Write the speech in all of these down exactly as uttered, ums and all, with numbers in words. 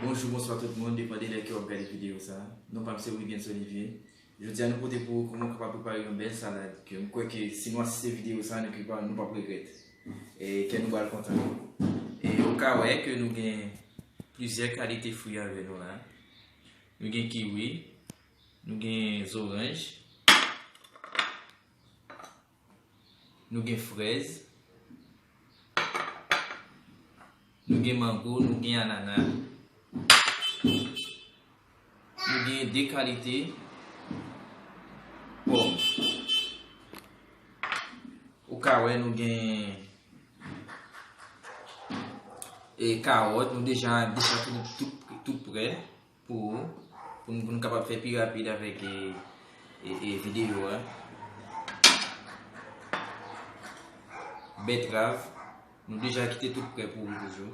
Bonjou, bonswa tout moun, depann de lè ke w ap gade videyo sa. Non pa m se Wilgens Olivier. Jodi a nou pote pou ou kòman w kapab prepare yon bèl salad ke m kwè ke si nou asiste videyo sa, nou ki pa, nou p ap regrèt. E kè nou pral kontan. E ou ka wè ke nou gen plizyè kalite fwi avè nou la. Nou gen kiwi, nou gen zoranj, nou gen frèz, nou gen mango, nou gen anana, nou gen de kalite pòm. Ou ka wè nou gen, e, kawòt, nou deja, deja tout, tout, tout prè pou, pou nou, pou nou kapab fè pi rapid avèk, e, e, e, videyo a. Bètrav, nou deja kite tout prè pou ou toujou.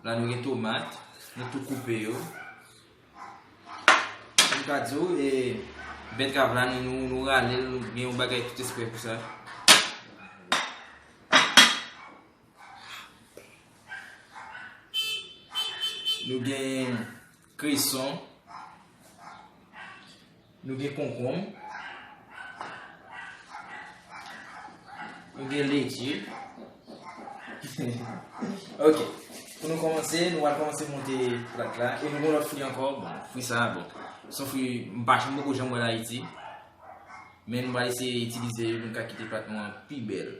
La nou gen tomat, nou tou koupe yo. M ka di w, e, bètrav la, nou, nou, nou rale l, nou gen yon bagay tout espre pou sa. Nou gen kreson, nou gen konkonm, nou gen letchi. Ok. Pou nou kòmanse, nou pral kòmanse monte plat la. E nou gen lòt fwi ankò. Bon, fwi sa, bon. Se yon fwi, m pa janm poko janm wè l Ayiti. Men nou pral eseye itilize yo pou n ka kite plat nou an pi bèl.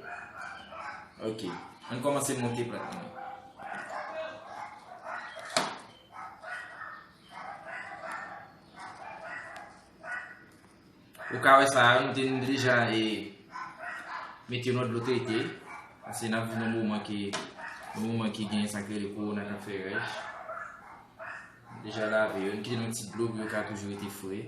Ok. Ann kòmanse monte plat nou an. Ou ka wè sa, nou te, nou te deja, e, mete yon lòt dlo trete. Paske n ap viv nan moman ki, nan moman ki gen sa k rele kowona k ap fè raj. Nou deja lave yo, nou kite nan ti dlo pou yo ka toujou rete fre.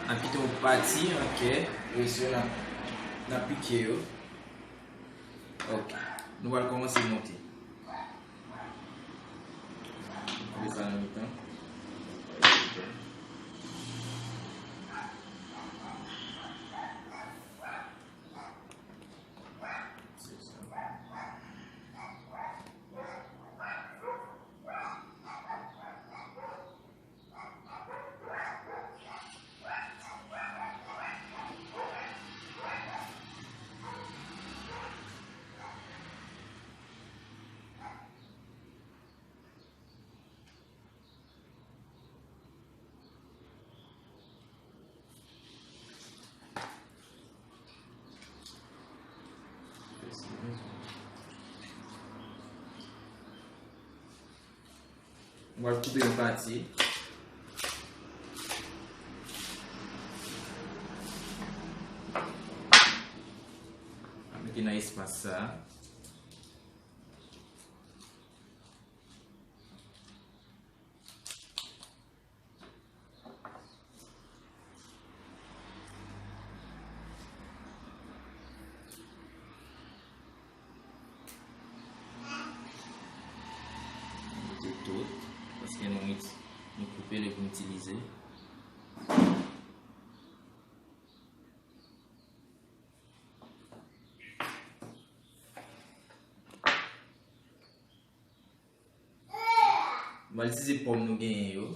N ap kite yon pati an kè, rès yo n ap, n ap pike yo. Ok. Nou pral kòmanse monte. Koupe sa nan mitan. Se sa. Mwen koupe yon pati. Mete nan espas sa. Mete tout, paske nou, nou koupe l epi nou itilize. M pral itilize pòm nou genyen yo.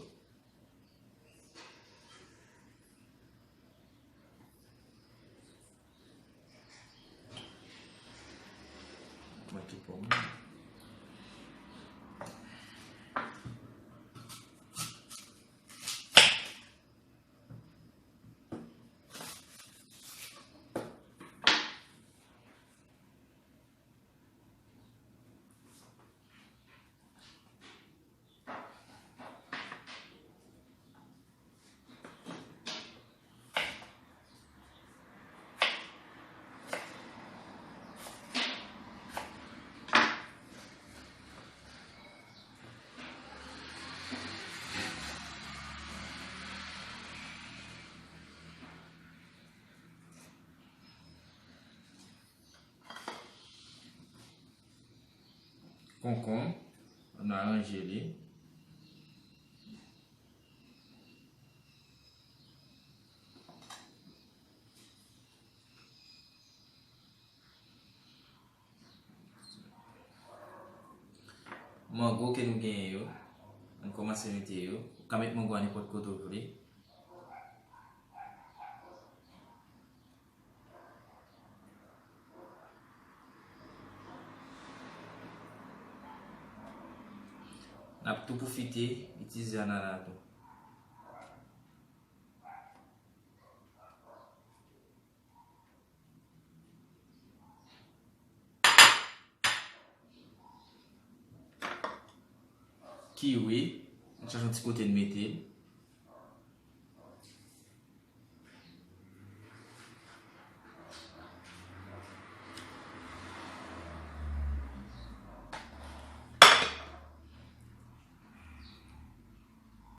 Manke pòm. Konkonm, nou aranje li. Mango ke nou genyen yo, ann kòmanse mete yo. Ou ka met mango a nenpòt kote w vle. N ap tou pwofite itilize anana tou. Kiwi, n chache yon ti kote n mete l.